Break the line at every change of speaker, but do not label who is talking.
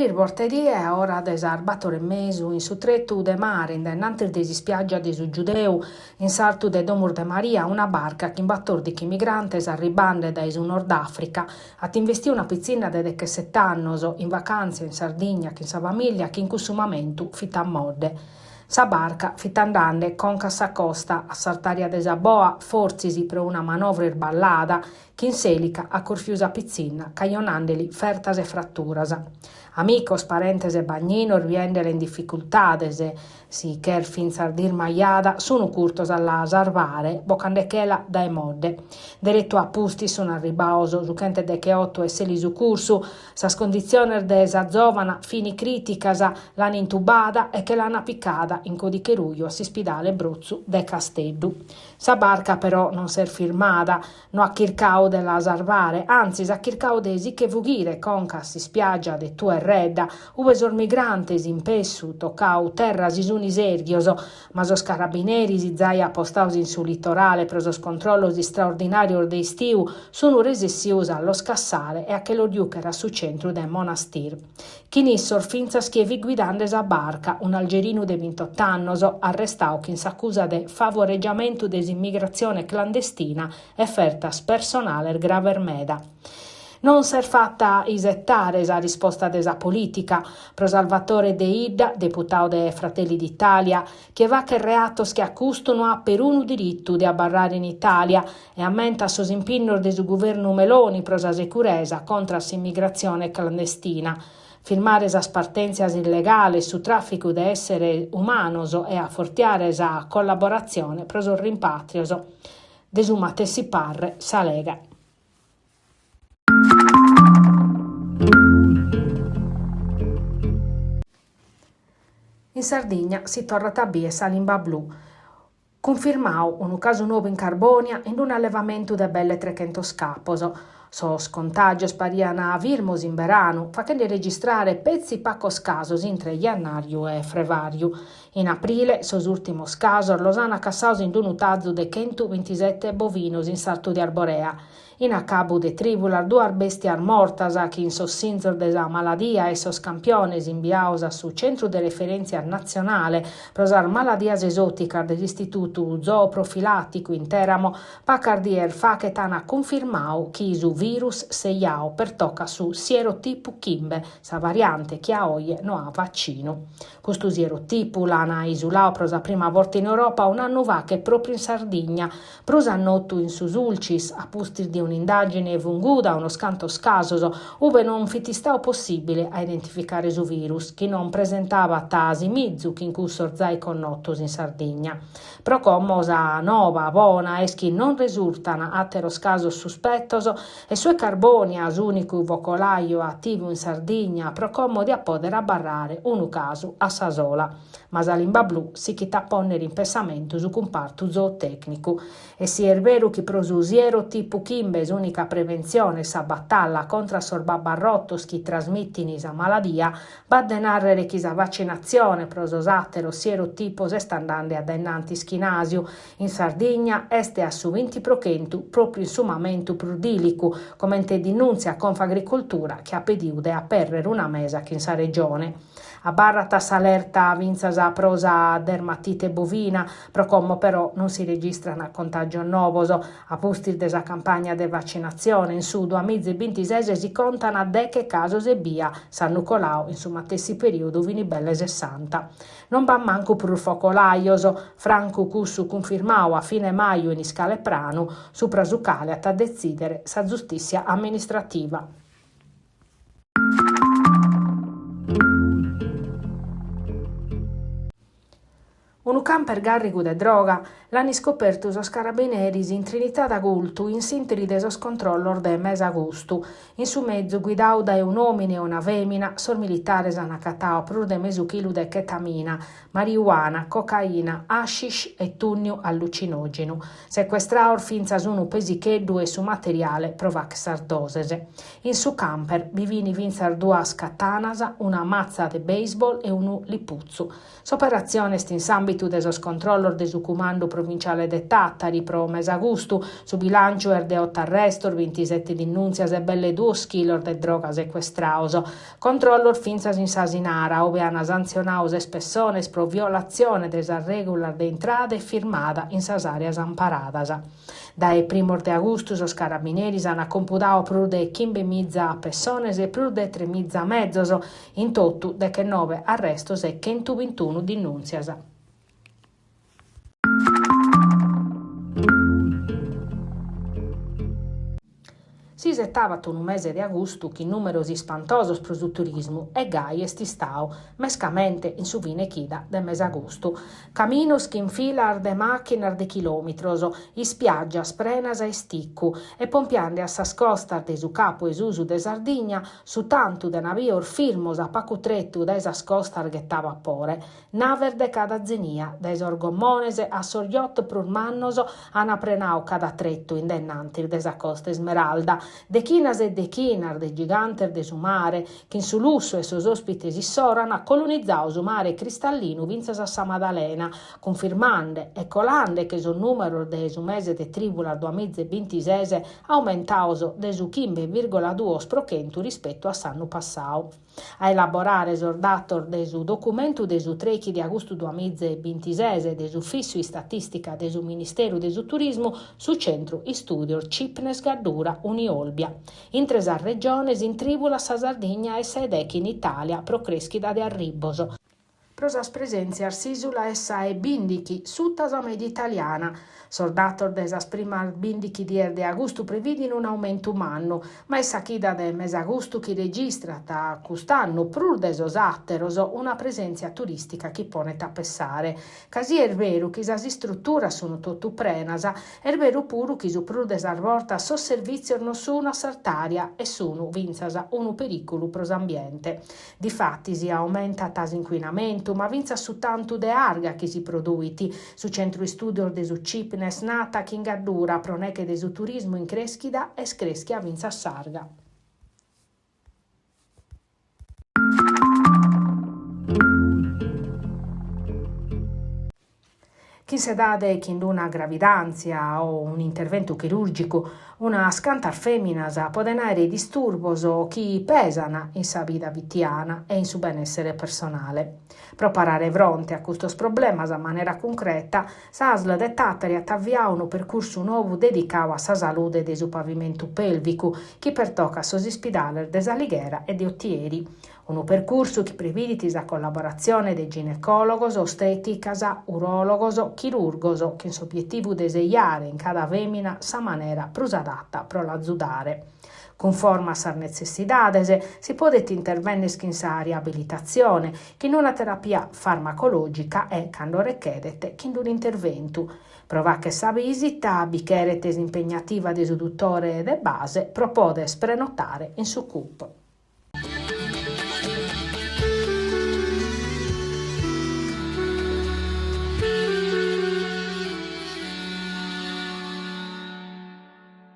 Eris bortedie a ora de sas bator e mesu in su tretu de mare in dae innantis de s'ispiàgia de su Giudeu, in sartu de Domus de Maria, una barca chin batòrdichi migrantes arribande dae su Nord Àfrica at investiu una pitzinna de dechesete annos in vacàntzia in Sardigna chin sa famìllia chi in cussu mamentu fit a modde. Sa barca fit andande conca a sa costa, a s'artària de sa boa, fortzis pro una manovra irballada, Chin s'èlica at corfiu sa pitzinna, cajonandeli fertas e fraturas. Amicos, parentes e bagninos biendela in dificultades, si ch'est fintzas dismajada, sun curtos a la sarvare, bocandechela dae modde. Deretu a pustis sun arribaos su chentedecheoto e s'elisucursu. Sas conditziones de sa zòvana fin crìticas, l'an intubada e che l'an picada in còdiche ruju a s'ispidale Brotzu de Casteddu. Sa barca però non s'est firmada, No at chircau de la sarvare, antzis at chircau de si che fughire conca a s'ispiàgia de Tuerredda, ue sos migrantes in pessu tocau terra si sun isèrghios, ma sos carabineris zai apostaos in su litorale pro sos controllos istraordinàrios de istiu sun resessios a los cassare e a che los giùchere a su centru de Monastir. Chin issos fintzas chie fit guidande sa barca, un'algerinu de bintot'annos, arrestau chin s'acusa de favoregiamentu de s'immigratzione clandestina e fertas personales graves meda. Non s'est fata isetare sa risposta de sa polìtica. Pro Salvatore Deidda, deputau de Fratelli d'Italia, chie fachet reatos che a custu no at perunu diritu de abarrare in Itàlia e ammentat sos impinnos de su guvernu Meloni pro sa securesa contra a s'immigratzione clandestina, firmare sas partèntzias illegales, su tràficu de èsseres umanos e afortiare sa collaboratzione pro sos rimpàtrios. De su matessi parre sa Lega. In Sardigna si torrat a bider sa limba blu. Cunfirmau unu casu nou in Carbònia in unu allevamentu de belle trechentos capos. Sos contàgios pariant firmos in beranu, fachende registrare petzi pacos casos intre jannàriu e frevàriu. In aprile sos ùrtimos casos los ant cassaos in unu tazu de chentu bintisete bovinos in sartu de Arborea. In acabu de trìbulas duas bèstias mortas chin sos sinzos de sa maladia e sos campiones imbiaos a su Centru de Referèntzia Natzionale pro sas Maladias Esòticas de s'Istitutu Zooprofilàticu in Teramo, pacas dies fachet an cunfirmau chi su virus sejau pertocat su sierotipu chimbe, sa variante chi a oje no at vacinu. Custu sierotipu l'an isulau pro sa prima borta in Europa un'annu fachet pròpriu in Sardigna, Prus a notu in su Sulcis, a pustis de un'indàgine funguda unos cantos casos ube non fit istau possìbile a identificare su virus, chi non presentabat asimizu chin cussos zai connotos in Sardigna. Pro como sa nova bona est chi non resurtan àteros casos suspetos e su 'e Carbònia, s'ùnicu focolaju ativu in Sardigna, pro como diat pòdere abarrare unu casu a sa sola. Ma sa limba blu sichit a pònnere in pessamentu su cumpartu zootècnicu. E si est beru chi pro su sierotipu chimbe s'ùnica preventzione est sa batalla contra a sos babbarrotos chi trasmitin sa maladia, b'at de nàrrere chi sa vacinatzione pro sos àteros sierotipos est andende a dae innantis chin àsiu. In Sardigna est a su binti pro chentu pròpriu in su mamentu prus dìlicu, comente dinùntziat Confagricoltura chi at pediu de apèrrere una mesa chin sa Regione. Abarrat s'alerta fintzas pro sa dermatite bovina, pro como però non si registrant contàgios novos. A pustis de sa campagna de vacinatzione in su duamiza e bintises si contant deche casos ebbia, s'annu colau in su matessi perìodu fin belle sessanta. Non b'at mancu prus focolajos, francu cussu cunfirmau a fine maju in Iscalepranu, supra su cale at a detzìdere sa zustìssia amministrativa. Unu camper gàrrigu de droga l'an iscopertu sos carabineris in Trinità d'Agultu in s'ìnteri de sos controllos de mesagustu. In su mezu, guidadu dae un'òmine e una fèmina, sos militares an acatadu prus de mesu chilu de ketamina, mariuana, cocaina, hashish e tùnniu allucinògenu. Secuestrados fintzas unu pesicheddu e su materiale pro fàghere sas doses. In su camper bi fin fintzas duas katanas, una matza de baseball e unu liputzu. S'operatzione est in s'àmbitu. s'àmbitu de sos controllos de su Cumandu Provinciale de Tàtari pro mesagustu, su bilànciu est de oto arrestos, bintisete dinùntzias e belle duos chilos de droga secuestrados. Controllos fintzas in s'Asinara, ue ant santzionadu ses pessones pro violatzione de sas règulas de intrada e firmada in sas àreas amparadas. Dae primos de agustu sos carabineris ant compudadu prus de chimbemiza pessones e prus de tremiza mezos, in totu dechenobe arrestos e chentubintunu dinùntzias. Si isetabat unu mese de agustu chin nùmeros ispantosos pro su turismu e gai est istadu, mescamente in su fine chida de mesagustu. Caminos chin filas de màchinas de chilòmitros, ispiàgias prenas a isticu e pompiande a sas costas de su capu 'e susu de Sardigna, su tantu de navios firmos a pacu tretu dae sas costas ghetabat pore. Naves de cada zenia, dae sos gommones a sos yacht prus mannos, an prenadu cada tretu in dae innantis de sa Costa Ismeralda. Dechinas e dechinas de gigantes de su mare, chin su lussu e sos òspites issoro an colonizadu su mare cristallinu fintzas a sa Madalena, cunfirmande e colande che sos nùmeros de su mese de trìbulas duamiza e bintises aumentados de su chimbe vìrgola duos pro chentu rispetu a s'annu passadu. A elaborare sos datos de su documentu de su trèichi de agustu duamiza e bintises de s'Ufìssiu Istatìstica de su Ministeru de su Turismu, su Centru Istùdios Cipnes Gaddura Uniolbia. Intre sas regiones in trìbulas sa Sardigna est sa 'e deche in Itàlia pro crèschida de arribos. Pro sas presèntzias s'ìsula est sa 'e bìndichi, suta sa mèdia italiana. Sos datos de sas primas bìndichi dies de agustu previdin un'aumentu mannu, ma est sa chida de mesagustu chi registrat cust'annu, prus de sos àteros, una presèntzia turìstica chi ponet a pessare. Ca si est beru chi sas istruturas sun totu prenas, est beru puru chi su prus de sas bortas sos servìtzios non sun a s'artària e sun fintzas unu perìculu pro s'ambiente. Difatis aumentat s'incuinamentu, ma fintzas su tantu de arga chi si produit. Su centru istùdios de su Cipnes nat chi in Gaddura, pro neche de su turismu in crèschida, est crèschia fintzas s'arga. Chin s'edade chin d'una gravidàntzia o un'interventu chirùrgicu, unas cantas fèminas poden àere disturbos chi pesan in sa vida fitiana e in su benèssere personale. Pro parare fronte a custos problemas a manera cuncreta, s'ASL de Tàtari at aviadu unu percursu nou dedicadu a sa salude de su pavimentu pèlvicu chi pertocat sos ispidales de S'Alighera e de Otieri. Unu percursu chi previdit sa collaboratzione de ginecòlogos, ostèticas, uròlogos, chirurgos, chin s'obietivu de sejare in cada fèmina sa manera prus adata pro l'azudare. Cunforma a sas netzessidades, si podet intervènnere chin sa riabilitatzione, chin una terapia farmacològica e, cando rechedet, chin un'interventu. Pro fàghere sa bìsita bi cheret s'impegnativa de su dutore de base pro poder prenotare in su CUP.